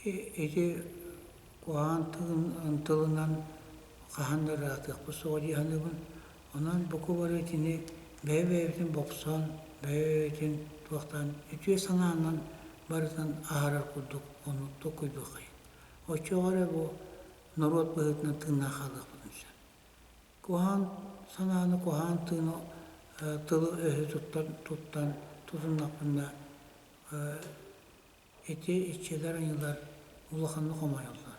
Ити куһаҕан тылынан хаһан да ыраатыахпыт суоҕа дии саныыбын. Онон бука бары итини бэйэ-бэйэбитин бопсон, бэйэ-бэйэбитин туохтаан үтүө санаанан барытын аһарар курдук ону толкуйдуоххайын. Оччоҕо эрэ бу норуот быһыытынан тыыннаах хаалыахпытын сөп. Куһаҕан санааны, куһаҕан тыыны тылы-өһү туттан, туттан тутуннахпына ити иччилэр айыылар улаханнык хомойоллор.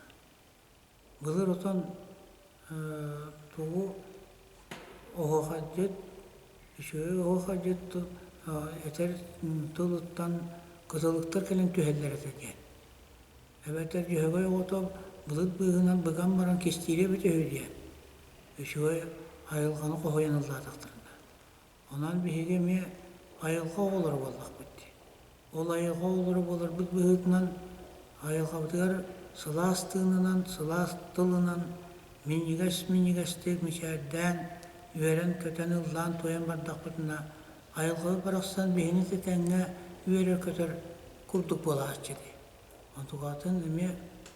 Былыр отон тугу оһуохайдьыт, үчүгэй оһуохайдьыт этэр тылыттан кыталыктар кэлэн түһэллэр этэ диэн. Эбэтэр Дьөһөгөй оҕото былыт быыһынан быган баран кистиирэ эбитэ үһү диэн. Үчүгэй айылҕаны хоһуйан ыллаатахтарына. Онон биһиги эмиэ айылҕа оҕолоро буоллахпыт дии. Ол айылҕа оҕолоро буоларбыт быһыытынан айылҕабытыгар сылаас тыынынан, сылаас тылынан минньигэс-минньигэстик мичээрдээн, үөрэн-көтөн, ыллаан-туойан бардахпытына, айылҕабыт барахсан биһини тэҥҥэ үөрэр-көтөр курдук буолааччы дии. Онтукатын эмиэ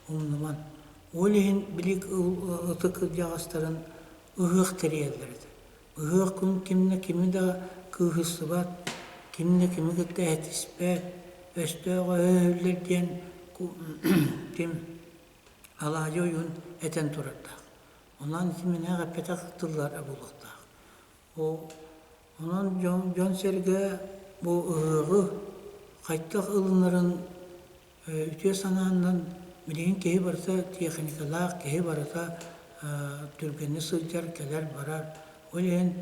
умнуман. Ол иһин били ытык кырдьаҕастарын ыһыах тэрийэллэр этэ. Ыһыах күн ким да кими да кыыһырсыбат, ким да кими кытта этиспэт, өстөөх өһөһүллэр диэн ким алаадьы ойуун этэн турардаах. Онон ити минээх эппэтэх тыллара буолуохтаах. Онон дьон-сэргэ бу ыһыаҕы хайдах ылынарын үтүө санаанан билигин киһи барыта техникалаах, киһи барыта түргэнник сылдьар, кэлэр-барар. Ол иһин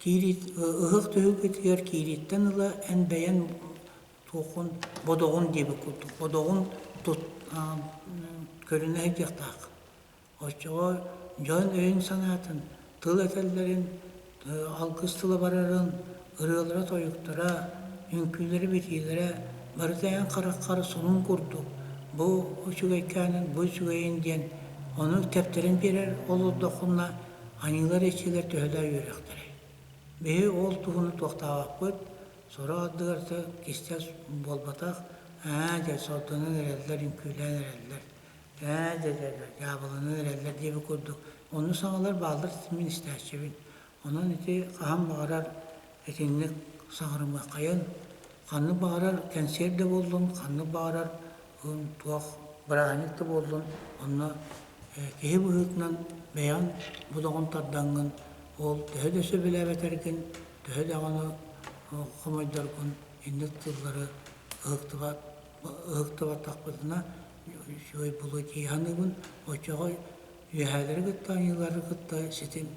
ыһыах түһүлгэтигэр киирииттэн ыла эн бэйэн туоххун бодоҕун диэбит курдук бодоҕун тут көрүнэ сылдьыахтаах. Оччоҕо дьон өйүн-санаатын, тыл этэллэрин, алгыс тыла барарын, ырыалара-тойуктара, үҥкүүлэрэ-битиилэрэ барыта эн хараххар сонун курдук, бу үчүгэйкээнин, бу үчүгэйин диэн ону тэптэрэн биэрэр олордоххуна аньыылар-иччилэр төһөлөөх үөрүөхтэрэй. Биһи ол туһуну туохтаабаппыт, сорох ардыгар да кистэл буолбатах, ээ дьэ сордонон эрэллэр, үҥкүүлээн эрэллэр. Ээ, дьэ, дьэ, дьэ, дьаабыланан эрэллэр диэбит курдук. Оннук саҥалар бааллар, мин истээччибин. Онон ити хаһан баҕарар итинник саҥарымыаххайын, ханнык баҕарар кэнсиэр да буоллун, ханнык баҕарар туох бырааһынньык да буоллун, онно киһи быһыытынан бэйэҕин бодоҕун тардаҥҥын, ол төһө да сөбүлээбэтэргин, төһө даҕаны хомойдоргун инник тыллары ыһыктыбат ыһыктыбатахпытына үчүгэй буолуо дии саныыбын. Оччоҕо үөһээлэри кытта, айыылары кытта ситим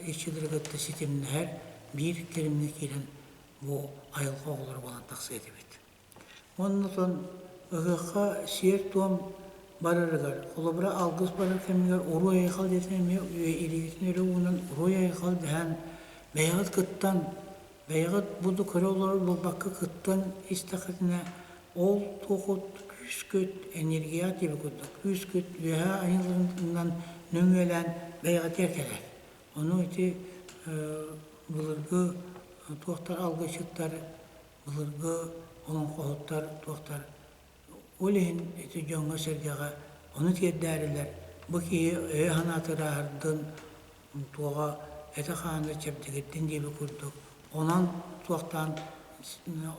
иччилэри кытта ситимнэһэр биир кэлимҥэ киирэн бу айылҕа оҕолоро буолан тахсыа этибит. Оннотон ыһыахха сиэр-туом барарыгар, холобура алгыс барар кэмигэр уруй-айхал диэтин эмиэ илиигитин өрө уунан уруй-айхал дэһэн бэйэҕит кыттан Бэйэҕит бу да көрө олорор буолбакка кыттан истэххитинэ, ол туохут күүскүт, энергия диэбит курдук, күүскүт үөһээ айылларынан нөҥүөлээн бэйэҕитигэр кэлэр. Ону ити былыргы туохтар алгысчыттар, былыргы олоҥхоһуттар туохтар ол иһин ити дьоҥҥо-сэргэҕэ ону тиэрдээрилэр бу киһи өйө-санаата ырааһырдын, туоҕа этэ-хаана чэбдигирдин диэбит курдук, онон туохтаан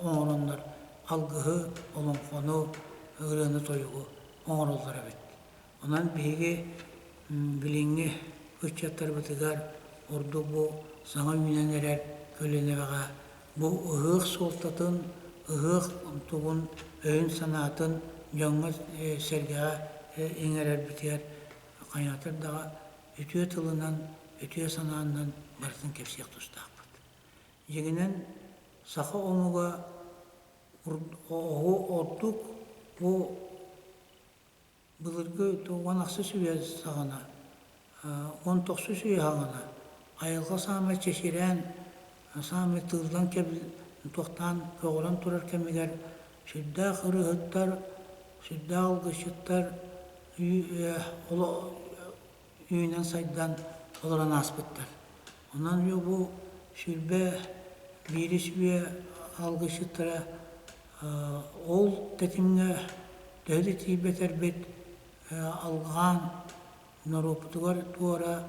оҥороннор алгыһы, олоҥхону, ырыаны-тойугу оҥороллор эбит. Онон биһиги билиҥҥи ыччаттарбытыгар ордук бу саҥа үүнэн эрэр көлүөнэҕэ бу ыһыах суолтатын, ыһыах тугун өйүн-санаатын дьоҥҥо-сэргэҕэ иҥэрэрбитигэр хайаатар даҕа үтүө тылынан, үтүө санаанан барытын кэпсиэх тустаахпыт. Дьиҥинэн, саха омуга ордук бу былыргы 18 үйэ саҕана, 19 үйэ саҕана айылҕа саамай чэчирээн, саамай тыыллан туохтаан көҕүрэн турар кэмигэр сүрдээх ырыаһыттар, сүрдээх алгысчыттар үүнэн-сайдан олорон ааспыттар. Онон бу 21-ис үйэ алгысчыттара ол тэтимҥэ төһө да тиийбэтэрбит алҕаан норуоппутугар туора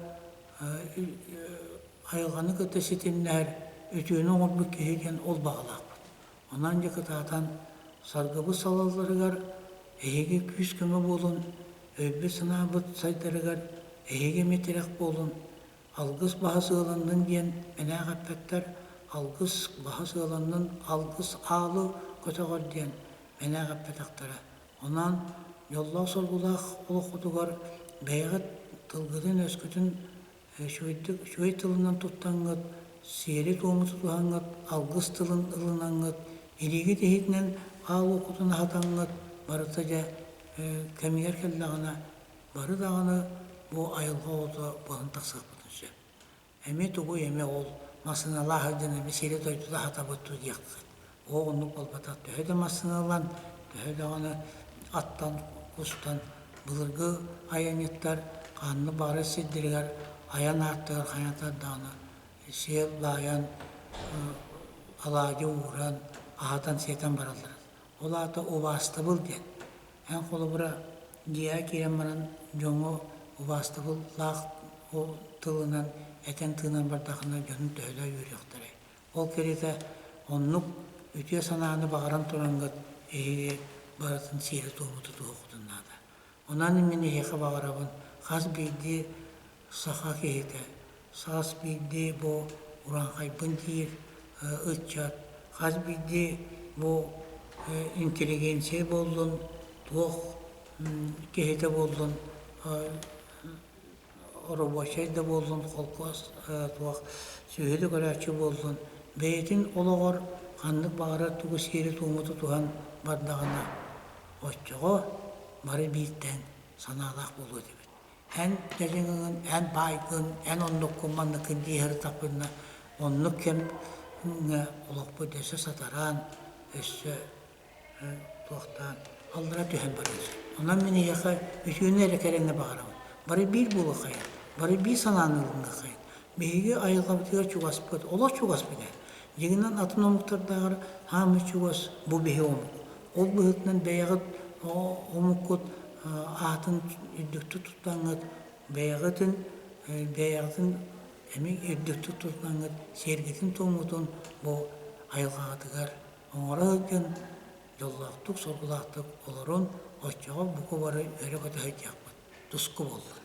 айылҕаны кытта ситимнэһэр үтүөнү оҥорбут киһи диэн ол баҕалаахпыт. Онон дьэ кытаатан саргыбыт салалларыгар эһиги күүс-көмө буолун, өйбүт-санаабыт сайдарыгар эһиги эмиэ тирэх буолун, алгыс баһа сыаланнын диэн мэнээх эппэттэр, алгыс баһа сыаланнын, алгыс аалы көтөҕөр диэн мэнээх эппэтэхтэрэ. Онон дьоллоох-соргулаах олоххутугар бэйэҕит тылгытын-өскүтүн үчүгэйдик үчүгэй тылынан туттаҥҥыт, сиэри-туому тутуһаҥҥыт, алгыс тылын ылынаҥҥыт, илиигит иһитинэн аал уоккутун аһатаҥҥыт барыта дьэ кэмигэр кэллэҕинэ бары даҕаны бу айылҕа оҕото буолан тахсыахпытын сөп. Эмиэ тугуй эмэ ол массыыналаах сылдьан эмиэ сири-дойдута аһатабыт дуу диэххит. Оо оннук буолбатах. Төһө да массыыналан, төһө даҕаны аттан, кустан былыргы айанньыттар ханнык баҕарар сирдэригэр айан ааттыгар хайатар даҕаны сиэл баайан, алаадьы ууран, аһатан-сиэтэн бараллара. Ол аата убаастабыл диэн. Эн холобура дьиэҕэ киирэн баран дьоҥҥо убаастабыллаах тылынан этэн-тыынан бардаххына дьонуҥ төһөлөөх үөрүөхтэрэй. Ол кэриэтэ оннук үтүө санааны баҕаран тураҥҥыт эһиги барытын сиэри-туому тутуһуоххутун наада. Онон мин эһиэхэ баҕарабын хас биирдии саха киһитэ, хас биирдии бу урааҥхайбын диир ыччат, хас биирдии бу интеллигенция буоллун, туох киһитэ буоллун, рабочай да буоллун, холкуос туох сүөһү да көрөөччү буоллун, бэйэтин олоҕор ханнык баҕарар тугу сиэри-туому тутуһан бардаҕына, оччоҕо бары бииртэн санаалаах буолуо этибит. Эн дьадьыҥыгын, эн баайгын, эн оннуккун, манныккын дии сырыттахпытына, оннук кэмҥэ олохпут өссө сатараан, өссө туохтаан аллара түһэн барыан сөп. Онон мин эһиэхэ үтүөнү эрэ кэрэни баҕарабын. Бары биир буолуоххайын, бары биир санааны ылыныаххайын. Биһиги айылҕабытыгар чугаспыт, олох чугаспыт ээ. Дьиҥинэн атын омуктардааҕар хаамыы чугас бу биһи омук. Ол быһыытынан бэйэҕит омуккут аатын үрдүктүк туттаҥҥыт, бэйэҕитин бэйэҕитин эмиэ үрдүктүк туттаҥҥыт сиэргитин-туомҥутун бу айылҕаҕытыгар оҥоро сылдьан дьоллоохтук, соргулаахтык олорун, оччоҕо бука бары өрө көтө сылдьыахпыт, туску буоллун.